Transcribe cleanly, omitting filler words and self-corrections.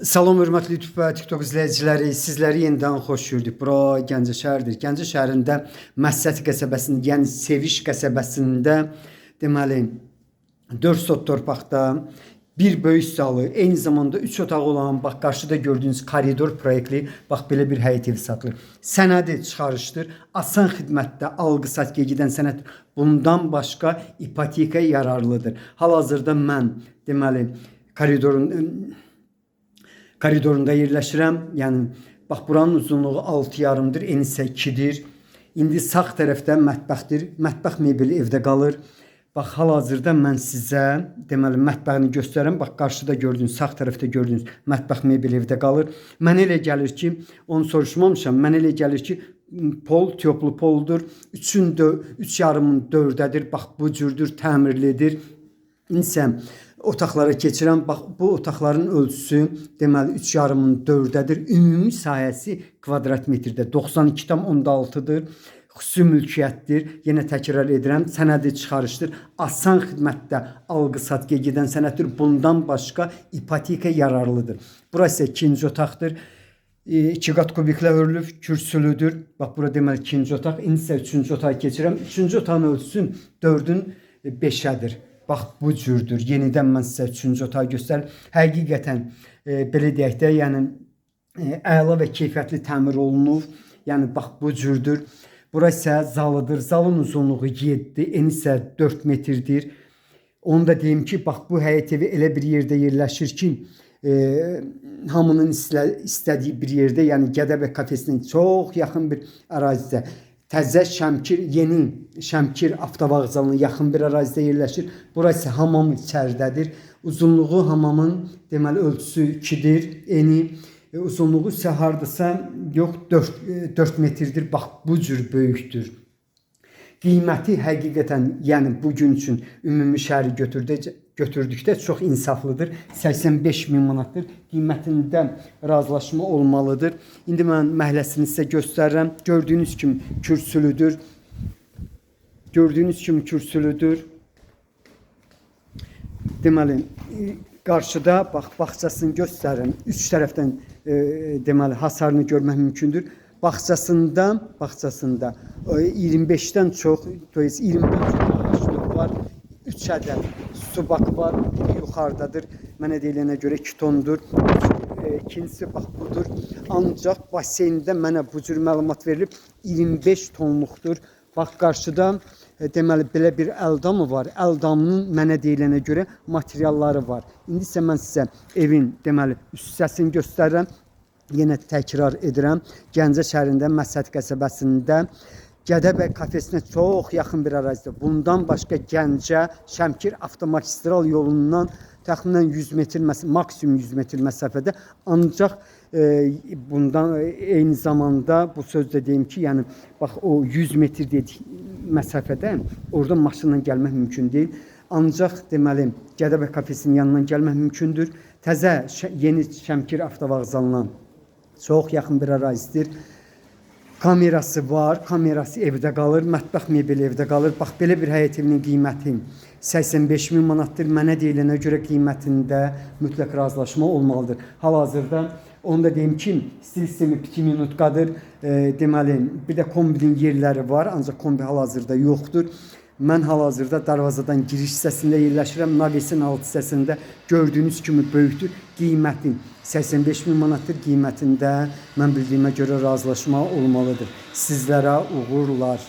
Salam hörmətli YouTube və TikTok izləyiciləri, sizləri yenidən xoş gördük. Bura Gəncə şəhəridir. Gəncə şəhərində Məsət qəsəbəsində, yəni Seviş qəsəbəsində deməli 4 sot torpaqda bir böyük zalı, eyni zamanda 3 otağı olan, bax qarşıda gördüyünüz koridor proyektli, bax belə bir həyət evi satılır. Sənədi çıxarışdır. Asan xidmətdə alqı-satqıya gedən sənəd bundan başqa ipoteka yararlıdır. Hal-hazırda mən deməli koridorunda yerləşirəm. Yəni bax buranın uzunluğu 6,5-dır, eni isə 2-dir. İndi sağ tərəfdə mətbəxdir. Mətbəx mebeli evdə qalır. Bax hal-hazırda mən sizə deməli mətbəxini göstərirəm. Bax qarşıda gördüyünüz, sağ tərəfdə gördüyünüz mətbəx mebeli evdə qalır. Mənə elə gəlir ki, onu soruşmamışam. Mənə elə gəlir ki, pol tiyoplu poldur. 3-ün 3,5-ın 4-dədir. Bax bu cürdür, təmirlidir. İndi isə otaqlara keçirəm. Bax bu otaqların ölçüsü deməli 3,5-ın 4-dədir. Ümumi sahəsi kvadrat metrdə 92,6-dır. Xüsusi mülkiyyətdir. Yenə təkrar edirəm, sənədi çıxarışdır. Asan xidmətdə alqı-satqıya gedən sənəddir. Bundan başqa ipoteka yararlıdır. Burası ikinci otaqdır. İki qat kubiklə hörülüb, kürsülüdür. Bax bura deməli ikinci otaq. İndi isə üçüncü otağa keçirəm. Üçüncü otağın ölçüsü 4-ün 5-ədir. Bax bu cürdür. Yenidən mən sizə üçüncü otağı göstərim. Həqiqətən belə deyək də, yəni əla və keyfiyyətli təmir olunub. Yəni bax bu cürdür. Bura isə zalıdır. Zalın uzunluğu 7, eni isə 4 metrdir. Onu da deyim ki, bax bu həyət evi elə bir yerdə yerləşir ki, hamının istədiyi bir yerdə, yəni Gədəbəy kafesinə çox yaxın bir ərazidə. Təzə Şəmkir, yeni Şəmkir avtovağzalına yaxın bir ərazidə yerləşir. Burası hamam içəridədir. Uzunluğu hamamın deməli ölçüsü 2-dir, eni uzunluğu isə hardasa yox 4 metrdir. Bax bu cür böyükdür. Qiyməti həqiqətən, yəni bu gün üçün ümumi şəhəri götürdükdə çox insaflıdır. 85 min manatdır. Qiymətində razılaşma olmalıdır. İndi mən məhəlləsini sizə göstərirəm. Gördüyünüz kimi kürsülüdür. Gördüyünüz kimi kürsülüdür. Deməli, qarşıda bax bağçasını göstərirəm. Üç tərəfdən deməli hasarını görmək mümkündür. Bağçasında 25-dən çox, to есть 20-dən çox ağaclıq var. 3 ədəd su bakı var. Biri yuxarıdadır. Mənə deyilənə görə 2 tondur. İkincisi bax budur. Ancaq baseyndə mənə bu cür məlumat verilib 25 tonluqdur. Bax qarşıda deməli belə bir əldamı var. Əldamının mənə deyilənə görə materialları var. İndi isə mən sizə evin deməli üst hissəsini göstərirəm. Yenə təkrar edirəm. Gəncə şəhərində Məsəd qəsəbəsində Gədəbəy kafesinə çox yaxın bir ərazidə. Bundan başqa Gəncə Şəmkir avtomagistral yolundan təxminən 100 metr maksimum 100 metr məsafədə. Ancaq bundan eyni zamanda bu sözdə deyim ki, yəni bax o 100 metr dedik məsafədə oradan maşınla gəlmək mümkün deyil. Ancaq deməli Gədəbəy kafesinin yanından gəlmək mümkündür. Təzə yeni Şəmkir avtovağzalına çox yaxın bir ərazidir. Kamerası var, kamerası evdə qalır, mətbəx mebeli evdə qalır. Bax belə bir həyət evinin qiyməti 85 min manatdır. Mənə deyilənə görə qiymətində mütləq razılaşma olmalıdır. Hal-hazırda onu da deyim ki, stil sistemi 2 minutqadır. Deməli, bir də kombinin yerləri var, ancaq kombi hal-hazırda yoxdur. Mən hal-hazırda darvazadan giriş hissəsində yerləşirəm. Navesin alt hissəsində gördüyünüz kimi böyükdür. Qiyməti 85 min manatdır. Qiymətində mən bildiyimə görə razılaşma olmalıdır. Sizlərə uğurlar.